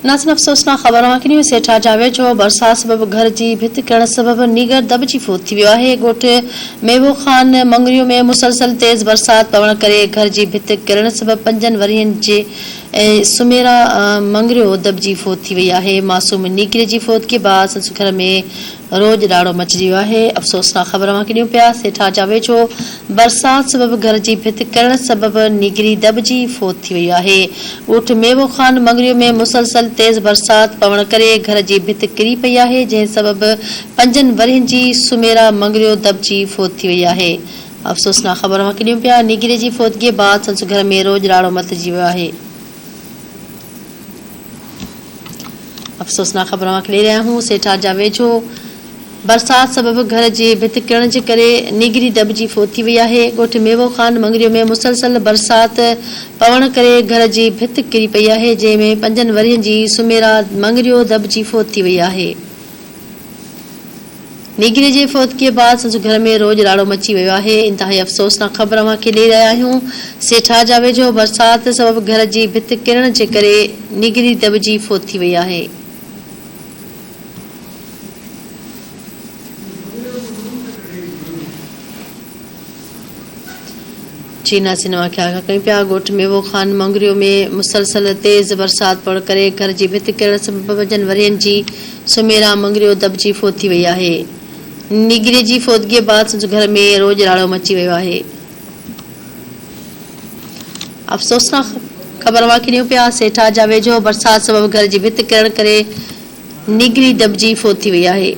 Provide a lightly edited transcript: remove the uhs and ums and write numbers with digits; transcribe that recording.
ناظرين افسوسناڪ خبر اوهان کي ڏيون سيٺا جا ويجهو برسات سبب گهر جي ڀت ڪرڻ سبب نينگر دٻجي فوت ٿي ويو آهي ڳوٺ ميوو خان مڱريو ۾ مسلسل تيز برسات پوڻ ڪري گهر جي ڀت ڪرڻ سبب پنجن ورهين جي سميرا مڱريو دٻجي فوت ٿي وئي آهي معصوم نينگري جي فوتگي بعد سندس گهر ۾ روڄ ڏاڙو مچجي ويو آهي، افسوسناڪ خبر اوهان کي ڏيون پيا، سيٺارجا ويجهو برسات سبب گهر جي ڀت ڪرڻ سبب نينگري دٻجي فوت ٿي وئي آهي، ڳوٺ ميوو خان مڱريو ۾ مسلسل تيز برسات پوڻ ڪري گهر جي ڀت ڪري پئي آهي، جنهن سبب پنجن ورهين جي سميرا مڱريو دٻجي فوت ٿي وئي آهي، افسوسناڪ خبر اوهان کي ڏيون پيا، نينگري جي فوتگي بعد سندس گهر ۾ روڄ راڙو مچجي ويو آهي. افسوسناڪ خبر اوهان کي ڏئي رهيا آهيون سيٺارجا ويجهو برسات سبب گهر جي ڀت ڪرڻ جي ڪري نينگري دٻجي فوت ٿي وئي آهي ڳوٺ ميوو خان مڱريو ۾ مسلسل برسات پوڻ ڪري گهر جي ڀت ڪري پئي آهي جنهن ۾ پنجن ورهين جي سميرا مڱريو دٻجي فوت ٿي وئي آهي. نينگري جي فوتگيء بعد سندس گهر ۾ روڄ راڙو مچي ويو آهي. انتهائي افسوسناڪ خبر اوهان کي ڏئي رهيا آهيون. سيٺارجا ويجهو برسات سبب گهر جي ڀت ڪرڻ جي ڪري نينگري دٻجي فوت ٿي وئي آهي. چينا سينما کي آگاهه ڪيون پيا، ڳوٺ ميوو خان مڱريو ۾ مسلسل تيز برسات پوڻ ڪري گهر جي ڀت ڪرڻ سبب پنجن ورهين جي سميرا مڱريو دٻجي فوت ٿي وئي آهي. نينگري جي فوتگي بعد سندس گهر ۾ روڄ راڙو مچي ويو آهي. افسوسناڪ خبر اوهان کي ڏيون پيا، سيٺارجا ويجهو برسات سبب گهر جي ڀت ڪرڻ ڪري نينگري دٻجي فوت ٿي وئي آهي.